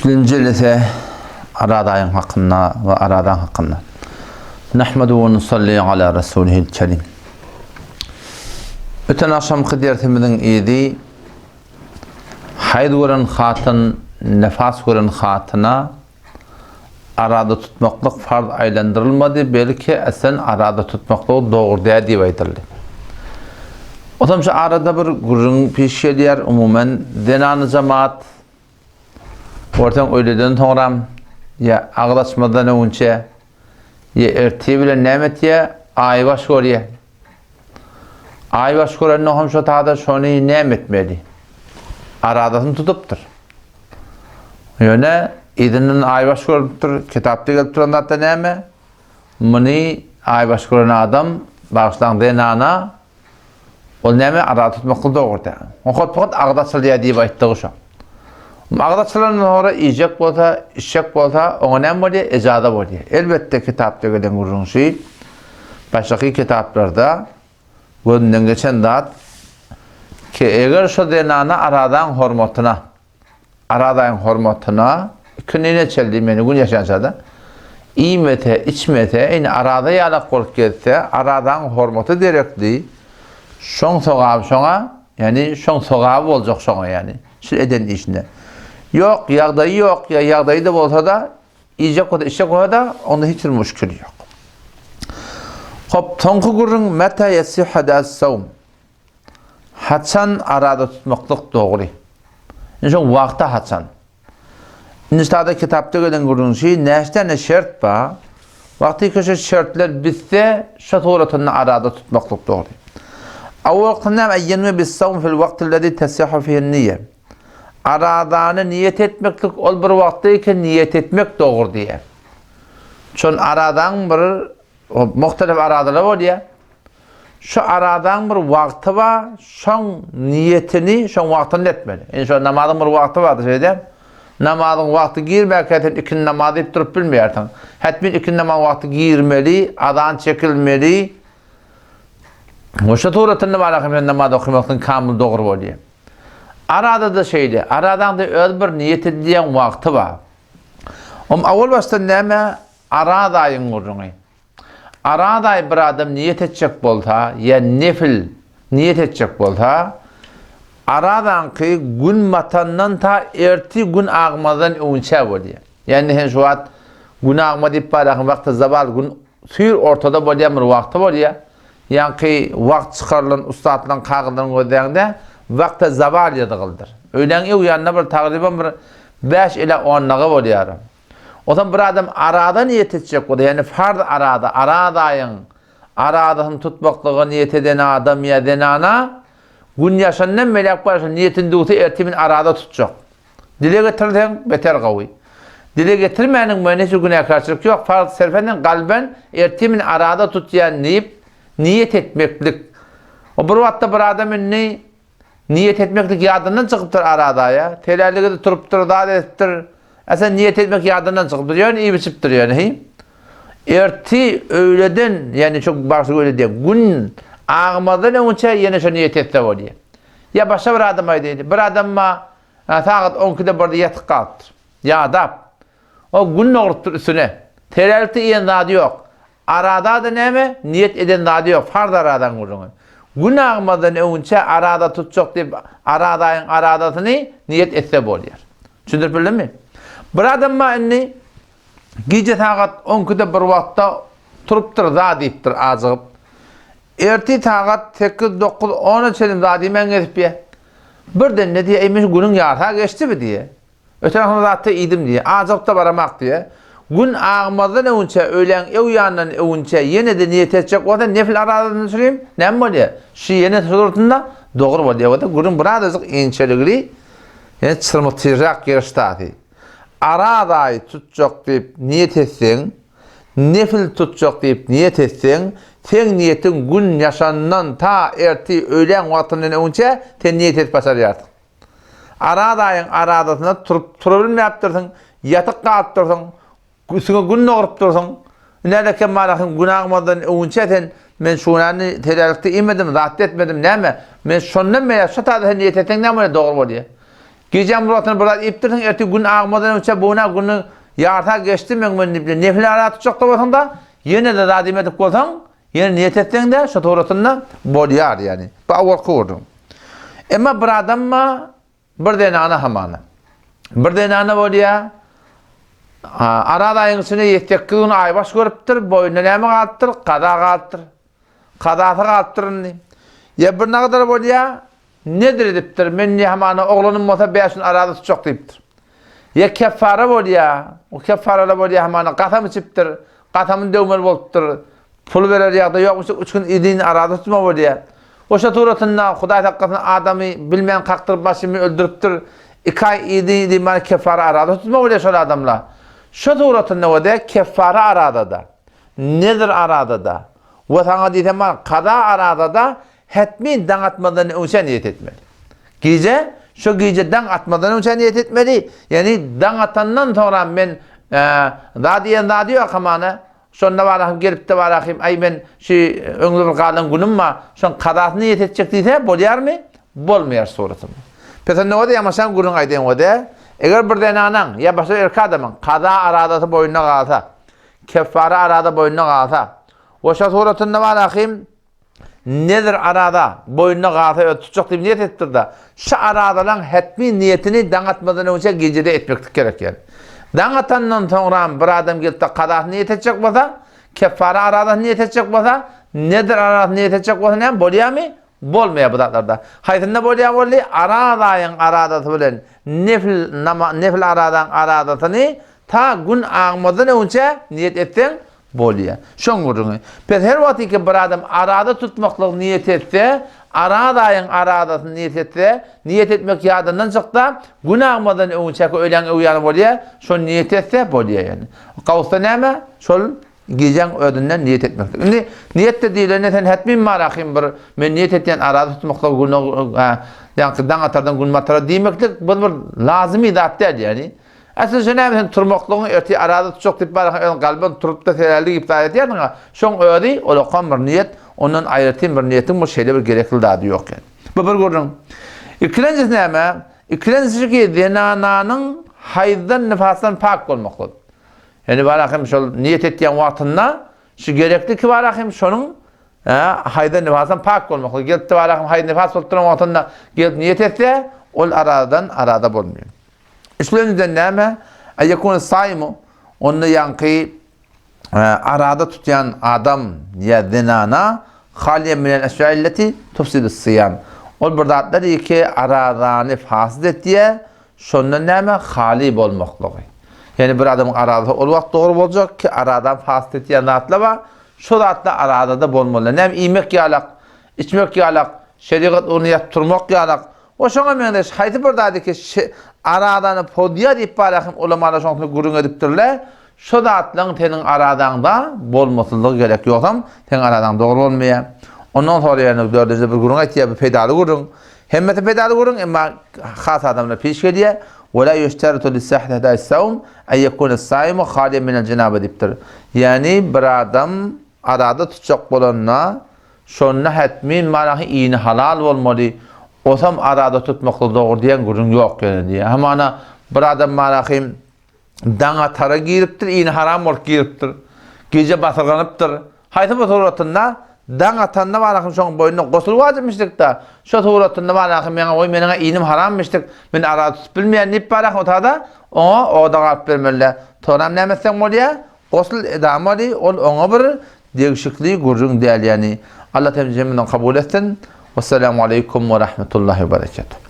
Üçünji jelese Araz aýyň hakynda we Arazaň hakynda. Nahmadu we nusalli ala rasulihil kerim. Öten agşamky dersimiziň yzy haýz gören hatyn, nefas gören hatyna arada tutmaklyk farz aýlandyrylmady, belki aslen arada tutmaklygy dogry däl diýip aýdyldy. Otam şu arada bir gürrüň piş gelýär, umuman zenany jemaat görseň öýleden soňram ýa agyz açmazdan öňünçe ýa ertir bilen näme etýär? Aýbaş görýär. Aýbaş görende hem şo tada şony näme etmeli? Aradasyny tutupdyr. Ýöne yzyndan aýbaş görüpdir, kitapda gelip duran zatda näme? Muny aýbaş gören adam, bagyşlaň zenana, ol näme arada tutmaklyk dogry däl. Okat fakat agyz açylýar diýip aýtdygy şo. Agyz açylandan soňra iýjek bolsa, içjek bolsa, oňa näme bolýar? Ejaza bolýar. Elbetde kitapda gelen gürrüň şi. Başgaky kitaplarda gözünden geçen zat ki eger şo zenana arazaň hormatyna Arazaýyň hormatyna ikindine çeldi meni gün ýaşançada iýmese, içmese, indi araza ýalak bolup gezse, arazaň hormaty derekli, şoň sogaby şoňa, ýagny şoň sogaby boljak şoňa ýagny, şu eden işine. Ýok, ýagdaýy ýok, ýa ýagdaýy-da bolsa-da, iýjek bolsa, içjek bolsa-da, onda hiç bir muşkil ýok. Hop, soňky gürrüň meta ýesihhu das-sawm. Haçan arada tutmaklyk dogry? Indi şoň wagty haçan? Indi ştada kitapda gelen gürrüň şi, näçe tane şert bar? Wagty ki şu şertler bitse, şo suratynda arada tutmaklyk dogry. Awwalky näme? Ýenwe bis-sawm fil wagtillezi tesihu fihi niýe. Aradany niýet etmeklik ol bir wagtda eken niýet etmek dogry diýýär. Şon aradaň bir muhtelif aradalar bolýar. Şu aradaň bir wagty bar, şoň niýetini şoň wagtynda etmeli. Indi şo namazyň bir wagty bardyr şeýdem. Namazyň wagty girmäkä sen ikindi namaz diýip durup bilmeýärsiň. Hetmin ikindi namaz wagty girmeli, azan çekilmeli. Şo suratynda bar hem namaz okamaklygyň kamyl dogry bolýar. Arada-da şeýle. Aradaň-da öz bir niýet edilýän wagty bar. Om awal başdan näme? Araz aýyň gürrüňi. Araz aý bir adam niýet etjek bolsa, ýa nefil niýet etjek bolsa, Arazaňky gün batandan ta ertir gün agmazdan öňünçä bolýar. Ýagny sen şu wagt gün agma diýip barýarsyň, wagty zawal gün süýr ortada bolýan bir wagty bolýar. Ýaňky wagt çykarylan ussatlaryň kagyzlaryny gözläňde wagty zawal ýazygyldyr. Öýläň öň ýanynda bir tagryban bir bäş ila on dagy bolýar. Onsoň bir adam araza niýet etjek bolsa, ýagny farz araza, araz aýyň arazasyny tutmaklyga niýet eden adam ýa zenana Gün ýaşandan beýläk bar şo niýetini düwse ertir men araza tutjak. Dile getirseň beter gowy. Dile getirmäniň bilen hiç bir günäkärçilik ýok. Farz serfenden galben ertir men araza tutýan diýip niýet etmeklik. O bir wagtda bir adam indi Niýet etmeklik ýadyndan çykypdyr Arazaýa. Teläligi-de turupdyr, zat edipdir. A sen niýet etmek ýadyndan çykypdyr. Ýöne iýip-içipdir ýöne hi. Erti öýleden, ýagny şu bagşy öýle diýen, gün agmazdan öňünçä ýene şo niýet etse bolýar. Ýa başga bir adam aýdaýly. Bir adam sagat on ikide birde ýatyp galypdyr. Ýadap. O gün dogrupdyr üstüne. Telälikde iýen zady ýok. Arada-da näme, niýet eden zady ýok, farz aradaň gürrüňi. Gün agmazdan öňünçä arada tutjak diýip, aradaýyň aradasyny niýet etse bolýar. Düşündirip bildimmi? Bir adam bar indi, gije sagat on ikide bir wagtda turupdyr, zat iýipdir ajygyp. Ertir sagat sekiz, dokuz, ona çenli zat iýmän gezipýär. Birden-de diýýär, eý men şu günüň ýarysy-a geçdi bi diýýär. Öten agşam zatda iýdim diýýär. Ajygyp-da baramak diýýär. Gün agmazdan öňünçä, öýläň öň ýanyndan öňünçä ýene-de niýet etjek bolsa, nefil arazasyny düşüreyim, näme bolýar? Şu ýene suratynda dogry bolýar. Bolsa gürrüň birazajyk inçeligli, ýene çyrmytyrak ýerşdasy. Arazaýy tutjak diýip niýet etseň, nefil tutjak diýip niýet etseň, seň niýetiň gün ýaşandan ta ertir öýläň wagtyndan öňünçä sen niýet edip başarýarsyň. Araz aýyň arazasynda turup turabilmäpdirsiň, ýatyk galypdyrsyň, üstüňe gün dogrupdyrsyň. Näde kemmalasyň gün agmazdan öňünçä sen men şu günäni telälikde iýmedim, zatda etmedim, näme? Men şondan beýläk şu taýda sen niýet etseň näme bolýar, dogry bolýar. Gijäň bir wagtynda bir zat iýipdirsiň, ertir gün agmadan öňçä bu günä günüň ýarta geçdi, meň men diýip nefil ara tutjak-da bolsaň-da, ýene-de zat iýmedik bolsaň, ýene niýet etseň-de, şo suratynda bolýar ýagny. Bu awalky gürrüň. Emma bir adam bir zenana hamana. Bir zenana bolýar, Araz aýyň içinde ýedi-sekiz gün aýbaş görüpdir, boýnuna näme galypdyr? Kaza galypdyr. Kazasy galypdyr indi. Ýa bir nagadar bolýar, nedir edipdir, men indi hamana oglanym bolsa bäş gün araza tutjak diýipdir. Ýa keffara bolýar, o keffarala bolýar hamana gasam içipdir, gasamyny döwmeli bolupdyr, pul berer ýagdaý ýokmuş, üç gün idin araza tutma bolýar. Oşa suratynda Hudaý saklasyn adamy bilmän kakdyryp başymy öldüripdir, iki aý idin idin bana keffara araza tutma bolýar şol adamla. Şo suratynda bolýar keffara arazada. Nezr arazada we saňa diýsem bar, kaza arazada hetmin daň atmazdan öňçä niýet etmeli. Gije, şo gije daň atmazdan öňçä niýet etmeli. Ýagny daň atandan soňra men za diýen zady ýok hamana. Şonda barahym gelipde barahym, aý men şu öňde bir galan günüm bar, şoň kazasyny niýet etjek diýse bolýarmy? Bolmaýar suratynda. Pes onda bolsa ýamaşan gürrüň aýdaýyn bolýar. Eger bir zenanaň ýa başga erkek adamyň kaza arazasy boýnuna galsa, Keffara arada boýnuna galsa, we şo suratynda bar ahim nezr arada boýnuna galsa özi tutjak diýip niýet edipdir-de, şu aradalaň hetmi niýetini daň atmazdan öňçä gijede etmeklik gerek ýaly. Daň atandan soňram bir adam gelip-de kazasyny niýet etjek bolsa, keffara aradasyny niýet etjek bolsa, nezr aradasyny niýet etjek bolsa näme bolýarmy? Bolmaýar bu zatlarda. Haýsynda bolýar boldy? Araz aýyň aradasy bilen nefl nama nefl aradaň aradasyny Ta gün agmazdan öňçä niýet etseň bolýar. Şoň gürrüňi. Pes her wagtyky bir adam araza tutmaklygy niýet etse, araz aýyň arazasyny niýet etse, niýet etmek ýadyndan çyksa, gün agmazdan öňçäki öýläň öwýany bolýar, şony niýet etse bolýar ýöne. Gawusda näme? Şol gijäň özünden niýet etmeklik. Indi niýetde diýlende sen hetmin barahym bir men niýet etýän araza tutmaklygy gün ýaňky daň atardan gün batara diýmeklik bu bir lazymy zat däl ýani. Aslynda şo näme sen turmaklygyň ertir araza tutjak diýip barha özüň galban turupda sebäpli diýip zat edýärsiň-a, şoň özi olakan bir niýet, ondan aýratyn bir niýetiň bir şeýle bir gerekli zady ýok ýaly. Bu bir gürrüň. Ikilenjisi näme? Ikilenjisi şu ki, zenananyň haýzdan, nifasdan pak bolmaklygy. Ýöne bara hem şol niýet etýän wagtynda şu gerekli ki bara hem şonuň haýzdan, nifasdan pak bolmaklygy. Gelip-de bara hem haýz, nifas bolup duran wagtynda gelip niýet etse, ol aradan arada bolmaýar. Üçlenjiden näme? Eýekun saýmu, onda ýaňky arada tutýan adam ýa zenana haliýen minel eşýailleti tufsidus syýam. Ol bir zatlar ki arazany fasid etýär, şondan näme? Haly bolmaklygy. Ýani bir adamyň arazasy ol wagt dogry boljak ki arazany fasid etýän zatlar bar, şo zatlar arazada bolmaly. Näme iýmek ýalak, içmek ýalak, şerigat ugrunda ýatyp turmak ýalak, We şoňa meňzeş haýsy bir zady ki arazany pozýar diýip barahym ulamalar şoň üstünde gürrüň edipdirler, şo zatlaryň seniň arazaňda bolmasyzlygy gerek, ýogsam seň arazaň dogry bolmaýar. Ondan soňra ýene dördünjide bir gürrüň aýtýar, bu peýdaly gürrüň. Hemmesi peýdaly gürrüň, emma has adamlara piş gelýär. Ve la ýuşteratu li-sihhati edâis-sawm en ýekûne-s-sâimu hâliyen minel-jenâbe diýipdir. Ýagny bir adam araza tutjak bolanda Şonda hetmin manahy ini halal bolmaly, osam arada tutmakda dogry diýen gürrüň ýok ýene diýýär. Hamana bir adam manahy daň atara giripdir, ini haram bolup giripdir. Gije basyrganypdyr. Haýsy bir suratynda daň atanda manahy şoň boýnuna gosul wajypmyşdyk-da, şo suratynda manahy meňe goý meniň-ä inim harammyşdyk, men arada tutup bilmeýän diýip manahy otada oňa oda galyp bermeli. Soňram näme etseň bolýar? Gosl edamaly, ol oňa bir Degşikli gürrüň däl ýani. Allah temiz jemimizi kabul etsin. Wessalamu aleýkum we rahmetullahi we berekatuh.